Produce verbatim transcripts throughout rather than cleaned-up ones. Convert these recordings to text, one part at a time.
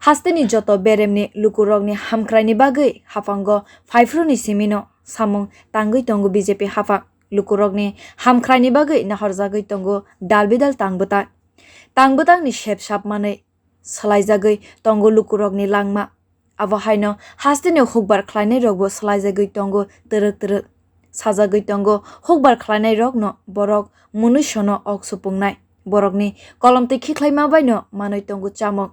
Hasteni joto beremni lukurokni hamkraini bagwi haphango phaiphru ni simino samung tangwi tongo B J P haphang. Lukurokni hamkraini bagwi nahorjagwi tongo dal bidal tang bwtang. Tang bwtangni sep sap manwi swlaijagwi tongo lukurokni langma. Abo haino hasteni hukbar khlainairokbo swlaijagwi tongo twrwk twrwk. Sajagwi tongo hukbar khlainairokno borok mwnwi sono ok supungnai. Borokni kolomtwi khikhlaima baino manwi tongo chamung.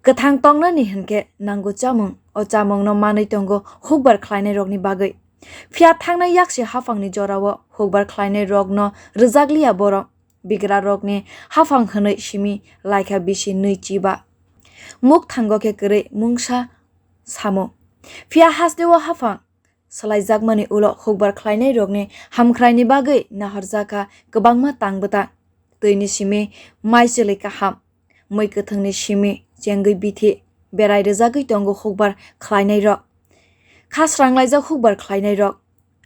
Kwthang tongnani hinkhe nango chamung. O chamungno manwi tongo hukbar khlainairokni bagwi. Phiya thangnai yaksi haphangni jorao hukbar khlainairokno rwjakliya borok. Bigrarokni haphang hwnwi simi laikha bisi nwi chiba. Mukthango khe kwrwi mungsa samung. Phiya hasteo haphang swlaijakmani ulo hukbar khlainairokni hamkraini bagwi nahorjakha kwbangma tang bwtang. Twini simi mai chwlwi kaham, mwi kwthwngni simi chengwi bithi, berai rwjagwi tongo hukbar khlainairok. Kha sranglaijak hukbar khlainairok.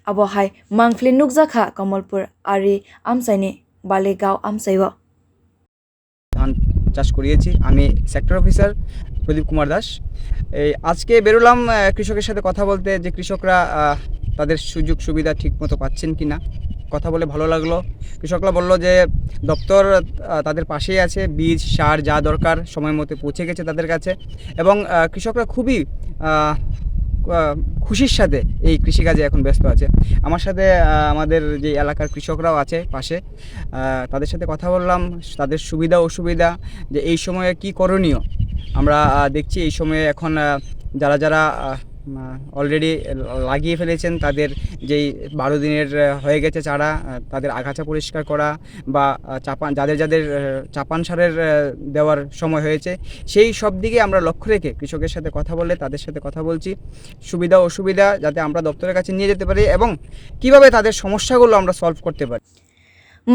Abo hai mangpili nukjakha Kamalpur ari amchaini Baligaon amchaio. ধান চাষ করিয়েছি। আমি sector officer প্রদীপ কুমার দাস। এই আজকে বেরোলাম, আহ, কৃষকের সাথে কথা বলতে, যে কৃষকরা, আহ, তাদের সুযোগ সুবিধা ঠিক মতো পাচ্ছেন কি না। কথা বলে ভালো লাগলো। কৃষকরা বলল যে দপ্তর, আহ, তাদের পাশেই আছে, বীজ, সার যা দরকার সময় মতো পৌঁছে গেছে তাদের কাছে। এবং, আহ, কৃষকরা খুবই, আহ, আহ, খুশির সাথে এই কৃষিকাজে এখন ব্যস্ত আছে। আমার সাথে, আহ, আমাদের যে এলাকার কৃষকরাও আছে পাশে, আহ, তাদের সাথে কথা বললাম, তাদের সুবিধা অসুবিধা, যে এই সময়ে কি করণীয়। আমরা, আহ, দেখছি এই সময়ে এখন, আহ, যারা যারা, আহ, আহ, অলরেডি লাগিয়ে ফেলেছেন, তাদের যেই বারো দিনের, আহ, হয়ে গেছে চারা, আহ, তাদের আগাছা পরিষ্কার করা বা, আহ, চাপান, যাদের যাদের, আহ, চাপান সারের, আহ, দেওয়ার সময় হয়েছে, সেই সব দিকে আমরা লক্ষ্য রেখে কৃষকের সাথে কথা বলে, তাদের সাথে কথা বলছি, সুবিধা অসুবিধা যাতে আমরা দপ্তরের কাছে নিয়ে যেতে পারি এবং কিভাবে তাদের সমস্যাগুলো আমরা সলভ করতে পারি।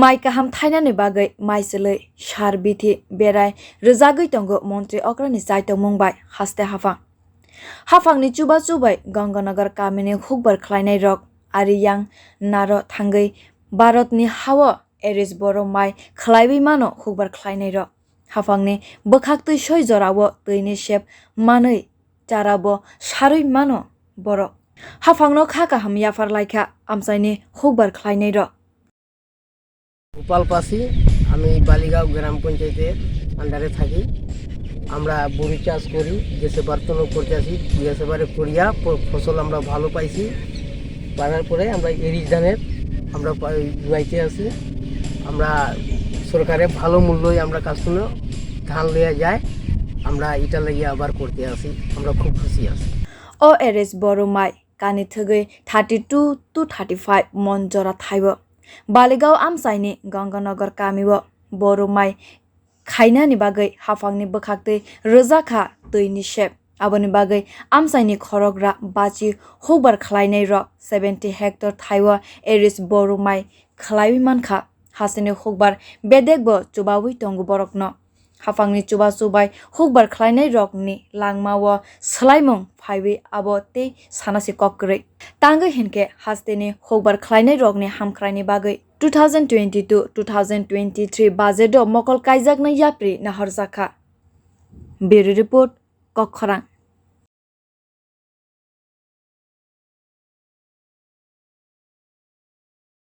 Mai kaham thainani bagwi mai chwlwi sar bithi berai rwjagwi tongo montri okrani chaitokmung bai haste haphang. Haphangni chubachu bai Ganganagar kamini hukbar khlainairok ari yang naro thangwi Bharatni hao Eris boro mai khlaiwi mano hukbar khlainairok. Haphangni bwkhaktwi soi jorao twini sep manwi charabo sarwi mano borok. Haphangno kha kaham yaphar laikha amchaini hukbar khlainairok. Gopal পাসি, আমি বালিগাঁও গ্রাম পঞ্চায়েতের আন্ডারে থাকি। আমরা বড়ি চাষ করি, গ্যাসে বার্তনও করতে আসি, গ্যাসে বারে করিয়া প- ফসল আমরা ভালো পাইছি। পাওয়ার পরে আমরা এরিস ধানের আমরা পা- রুয়াইতে আসি। আমরা সরকারে ভালো মূল্যই আমরা কাস্টমার ধান লইয়া যায়, আমরা এটা লাগিয়ে আবার করতে আসি, আমরা খুব খুশি আছি। O Eris boro mai kani thwgwi thirty two to thirty five mon jora thaibo. Baligaon amchaini Ganganagar kamio boro mai khainani bagwi haphangni bwkhaktwi rwjakha twini sep. Aboni bagwi amchaini khorogra bachi hukbar khlainairok seventy hectare thaio Eris boro mai khlaiwi mankha. Hasteni hukbar bedekbo chubawi tongo borokno. Haphangni chubachu bai hukbar khlainairokni langmao swlaimung phaiwi abo tei sana se kok kwrwi. Tangwi hinkhe hasteni hukbar khlainairokni hamkraini bagwi two thousand twenty-two two thousand twenty-three budget-o mokol kaijaknai yapri nahorjakha. Bureau Report, Kokkhorang.